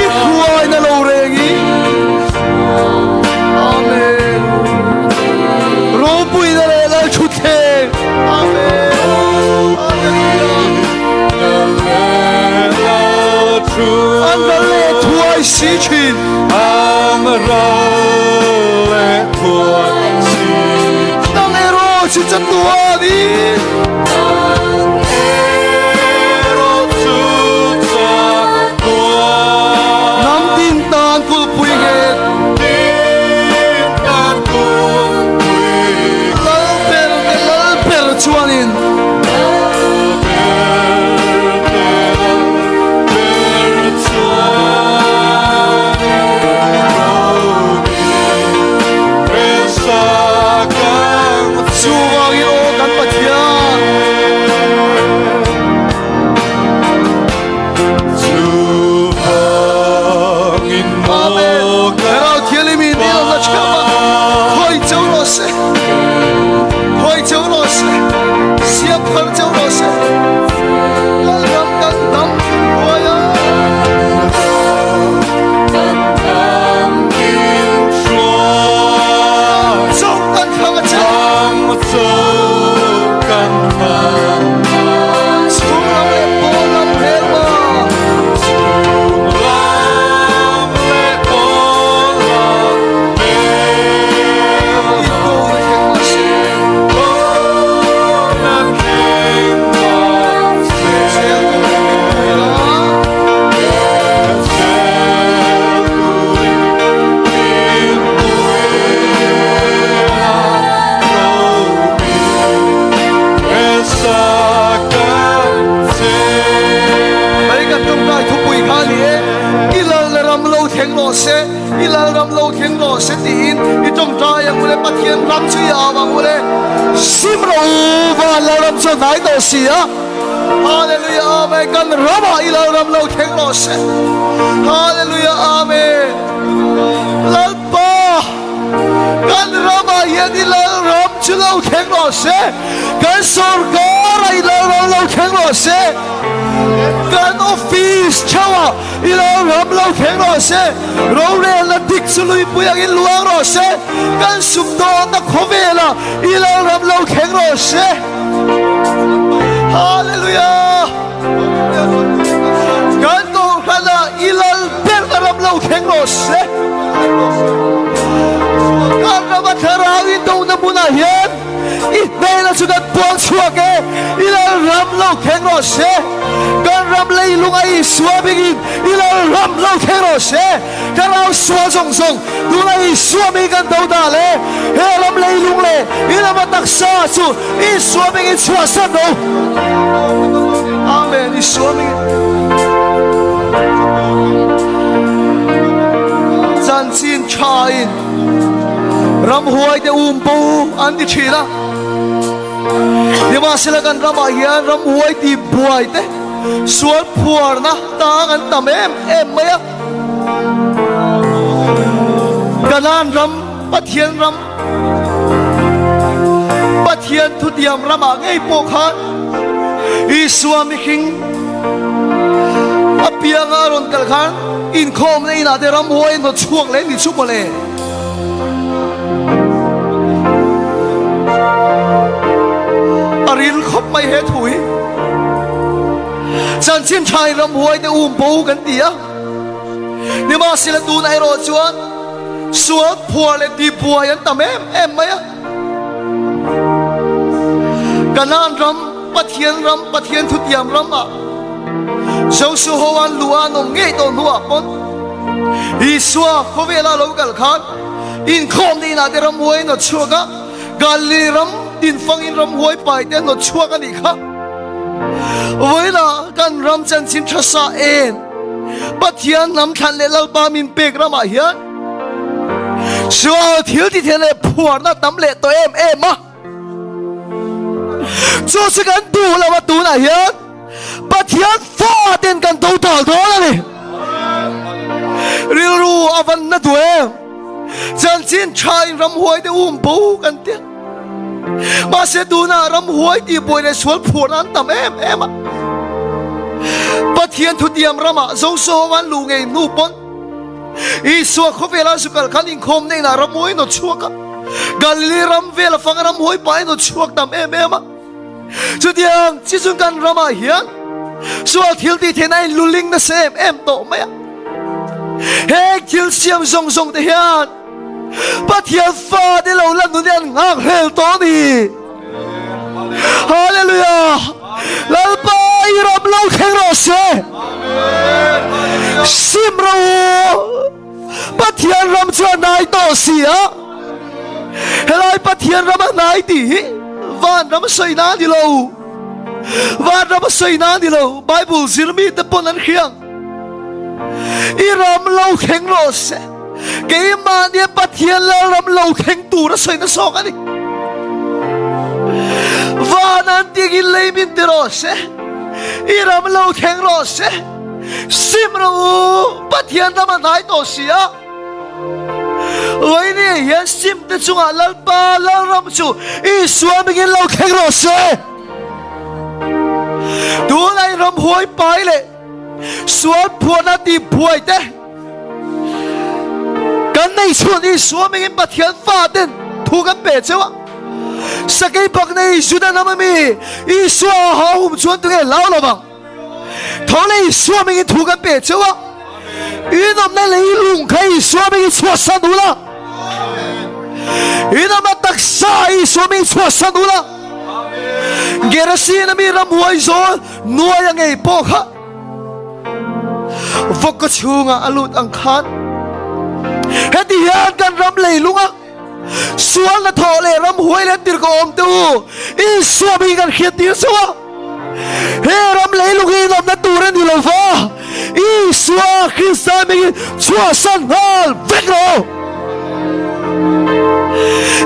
I hruaina lo rengin. Amen. Ropuina leh Lalthutthleng. Amen. Hallelujah. An ral leh thuai si thin. An ral leh thuai si thin. Nang erawh chu chatuanin. Nang erawh chu chatuan. Hnam tin tan kulhpui nghet. Hnam tin tan kulhpui nghet. Lalber te Lalber chuanin. Lalber te Lalber chuanin. Romi resa. thleng rawh se, i Lalram lo thleng rawh se tiin i tawngtai ang u le, Pathian ram chu i au ang u le. Sim rawh u, van Lalram chu a hnai tawh si a. Hallelujah Amen kan ramah i Lalram lo thleng rawh se. Hallelujah Amen Lalpa kan ramah hian i Lalram chu lo thleng rawh se. Kan sorkar ah i Lalram lo thleng rawh se. Kan office theuhah i Lalram lo thleng rawh se. Rorelna dik chu luipui angin luang rawh se. Kan sumdawnna khawvelah i Lalram lo thleng rawh se. Hallelujah! Kan kohhranah i lal berna ram lo thleng rawh se. Kan rama thlarau in dona hmunah hian i hnena chu kan puang chhuak e, i lal ram lo thleng rawh se. Kan ram leilung a Isua bingin i lal ram lo thleng rawh se. Thlarau sual zawng zawng tuna Isua mi kan do dah le he ram leilung leh i lama taksa chu Isua mingin chhuahsan ro. Amen Isua mingin. Chanchin tha in ramhuai te um bo an ti thin a. Nimahsela kan ramah hian ramhuai ti buai te sual phuarna tang an tam em em mai a. Kanaan ram, Pathian ram, Pathian thutiam ramah ngei pawh khan Isua mihring a pianga a rawn kal khan inkhawmna inah te ramhuai a hnawt chhuak leh ni chu mawle. A ril khawp mai he thu hi. Chanchin tha in ramhuai te um bo kan ti a. Nimahsela tunah erawh chuan sual phuar leh tihbuai an tam em em mai a. Kanaan ram, Pathian ram, Pathian thutiam ram ah Joshua ho an luh a an awm ngei tawh hnuah pawn Isua khawvela lo kal khan inkhawmna inah te ramhuai a nawt chhuak a, Galili ram tinfangin ramhuai pai te a nawt chhuak a nih kha. Vawiinah kan ram chanchin tha sa en Pathian hnam thlan leh Lalpa min pek ramah hian sual thil ti thei leh phuarna tam leh tawh em em a. Chu chu kan duh lo a tunah hian Pathian fa ten kan do dal dawn a ni. Rilru a van na duh em. Chanchin tha in ramhuai te um bo kan tia. Mahse tunah ramhuai tih buai leh sual phuarna an tam em em a. Pathian thutiam ramah Zosaw an luh ngei hnu pawn Isua khawvela zu kal khan inkhawm na inah ramhuai nawt chhuak a. Galili ram vela fanga ramhuai pa in nawt chhuak tam em em a. Chutiang chi chung kan ramah hian sual thil tih theihna in luling nasa em em tawh mai a. Heng thil siam zawng zawng te hian Pathian fa te lo lan nun hi an nghak hlel tawh a ni. Hallelujah! Lalpa i ram lo thleng rawh se. Sim rawh u. Pathian ram chu a nai tawh si a. Helai Pathian ram a nai tih hi van ram sawi na a ni lo. Van ram a sawi na a ni lo. Bible zirmi te pawn an hriang. I ram lo thleng rawh se. Keimahnia Pathian Lalram lo thleng tur a sawi na zawk a ni. Van an tingin lei min ti rawh se. I ram lo thleng rawh se. Sim rawh u, Pathian ram a hnai tawh si a. Vawiin hian sim te chungah Lalpa Lalram chu Isua mingin lo thleng rawh se. Tunah i ram huai pai leh sual phuahna tih buai te kan nei chhun Isua mingin Pathian fa ten thu kan pe cheu a. Sakei bak nei Juda hnam ami Isua a hau hum chuan tunge hlau lo vang. Tho leh Isua mingin thu kan pe cheu a. Inawmna leilung kha Isua mingin chhuahsan ula. Inawmna taksa Isua mingin chhuahsan ula. Gerasina mi ramhuai zawl nuai a ngei pawh kha vawk ka chhungah a lut ang khan heti hian kan ram leilunga sualna thawh leh ramhuai leh tirh ka awm te u Isua mi kan hriat tir chauh a he ram leilung hi inawmna tur a ni lo va Isua. Isua Krista hmingin chhuahsan nghal vek rawh.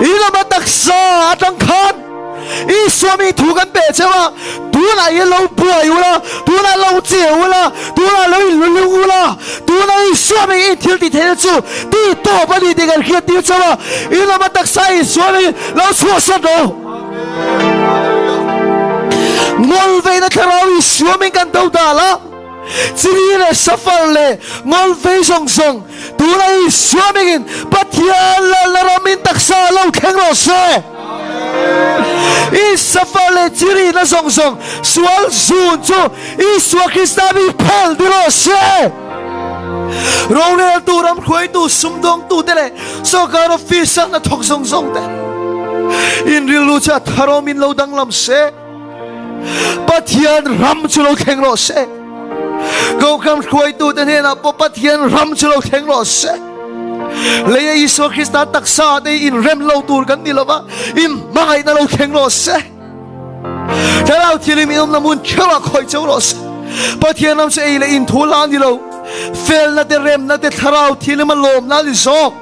I lama taksa atang khan Isua mi thu kan pe cheu a, tunah hian lo buai ula, tunah lo che ula, tunah lo inlulung ula, tunah Isua mi in thil ti theihna chu ti tawp a ni tih kan hriat tir cheu a, i lama taksa Isua mi lo chhuahsan rawh. Ngawl veina thlarau Isua min kan do dal a, chini leh safar leh ngawl vei zawng zawng tuna Isua mingin Pathian lalna ram in taksa lo thleng rawh se. I safar leh chiri na zawng zawng sual zun chu Isua Krista mi phel ni rawh se. Roreltu, ramhruaitu, sumdawngtute leh sorkar office a hnathawk zawng zawng te in rilru chu a tharawm in lo danglam se. Pathian ram chu lo thleng rawh se. Kohhran hruaitute hnenah pawh Pathian ram chu lo thleng rawh se. Leia Isua Krista taksa te hi inrem lo tur kan ni lova, inhmangaihna lo thleng rawh se. Thlarau Thianghlim in awmna hmun theuhah khawih cheu rawh se. Pathian ram chu ei leh in thu la a ni lo. Felna te, remna te, Thlarau Thianghlim a lawmna a ni zawk.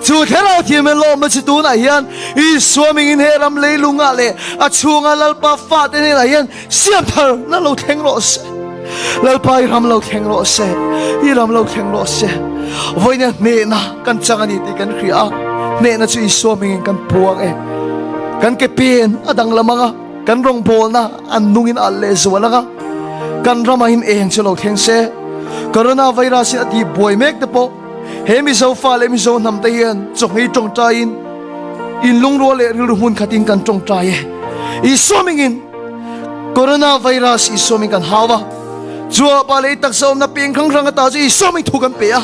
Chu Thlarau Thianghlim a lawmna chu tunah hian Isua mingin he ram leilungah leh a chhunga Lalpa fate hnenah hian siam tharna lo thleng rawh se. Lalpa i ram lo thleng rawh se, i ram lo thleng rawh se. Vawiina hnehna kan chang a ni tih kan hria a, hnehna chu Isua hmingin kan puang e. Kan ke pen a danglam ang a, kan rawngbawlna an nungin a alh leh zual ang a, kan ramah hin eng chu lo thleng se. Coronavirus in a tih buai mek te pawh he Mizo fa leh Mizo hnam te hian chawhmei tawngtaiin inlungrual leh rilru hmun khatin kan tawngtai e. Isua hmingin Coronavirus Isua hming kan hau a, chuapa lei taksa awmna peng hrang hrang ata chu Isua hming thu kan pe a.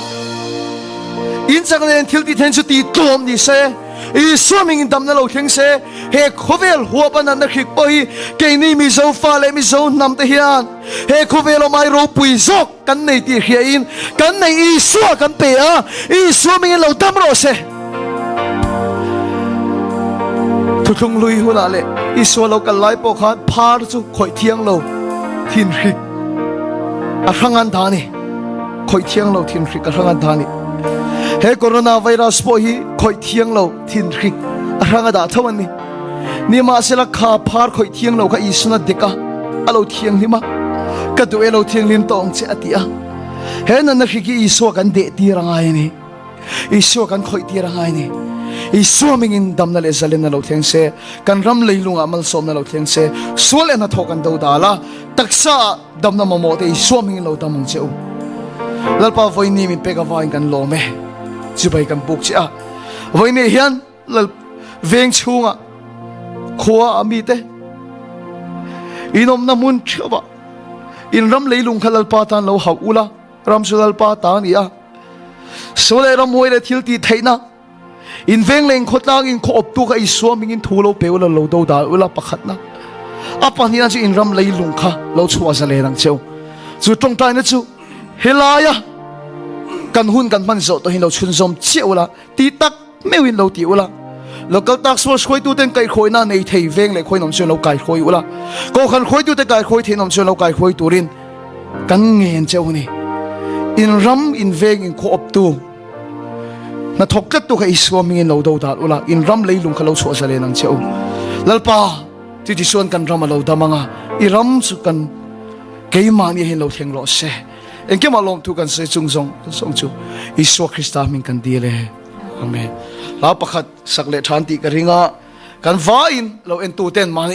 In chak nen thil tih then chu tih tlawm ni se, Isua hming in damna lo thleng se, he khawvel huapa natna hrik pawh hi keini Mizo fa leh Mizo hnam te hian he khawvel awm ai ropui zawk kan nei tih hria in kan nei Isua kan pe a, Isua hming in lo dam rawh se. Thuthlung hlui hunah leh Isua lo kal lai pawh khan phar chu khawih thiang lo thin hrik a hrang an dah a ni. Khawih thiang lo thin hrik a hrang an dah a ni. He corona virus pawh hi khawih thiang lo thin hrik a hrang a dah tho an ni. Nimahsela kha phar khawih thiang lo kha Isuan a dek a, a lo thianghlim a, Ka duh e lo thianghlim tawh ang che a ti a. He natna hrik hi Isua kan deh tir a ngai a ni. Isua kan khawih tir a ngai a ni. Isua mingin damna leh zalenna lo thleng se, kan ram leilungah malsawmna lo thleng se, sual leh hnathawh kan do dal a, taksa ah damna mamawh te Isua mingin lo dam ang che u. Lalpa vawiini min pek avangin kan lawm e. Chibai kan buk che a. Vawiini hian Lal veng chhungah khua a mite in awmna hmun theuhah in ram leilung kha Lalpa tan lo hauh ula, ram chu Lalpa ta a ni a. Saw leh ramhuai leh thil tih theihna in veng leh in khawtlang in khaw awptu kha Isua mingin thu lo pe ula, lo do dal ula pakhatna. A pahnihna chu in ram leilung kha lo chhuah zalen ang cheu. Chu tawngtaina chu helaia kan hun kan hman zawh tawh hi lo chhunzawm chiah ula ti tak Meuhin lo ti ula, local task force hruaituten kaihhruaina nei thei veng leh khawiin awm chuan lo kaihruai ula, kohhran hruaitute kaihruai theiin awm chuan lo kaihruai turin kan ngen che u ni. In ram, in veng, in khaw awptu, hnathawk tlattu kha Isua hmingin lo do dal ula, in ram leilung kha lo chhuah zalen ang che u. Lalpa, chuti chuan kan ram a lo dam ang a, i ram chu kan keimahni hian lo thleng rawh se. Engkimah lawmthu kan sawi chung zawng zawng chu Isua Krista hming kan dil e. Amen. Hla pakhat sak leh than tih ka ring a, kan vaiin lo entu ten mahni.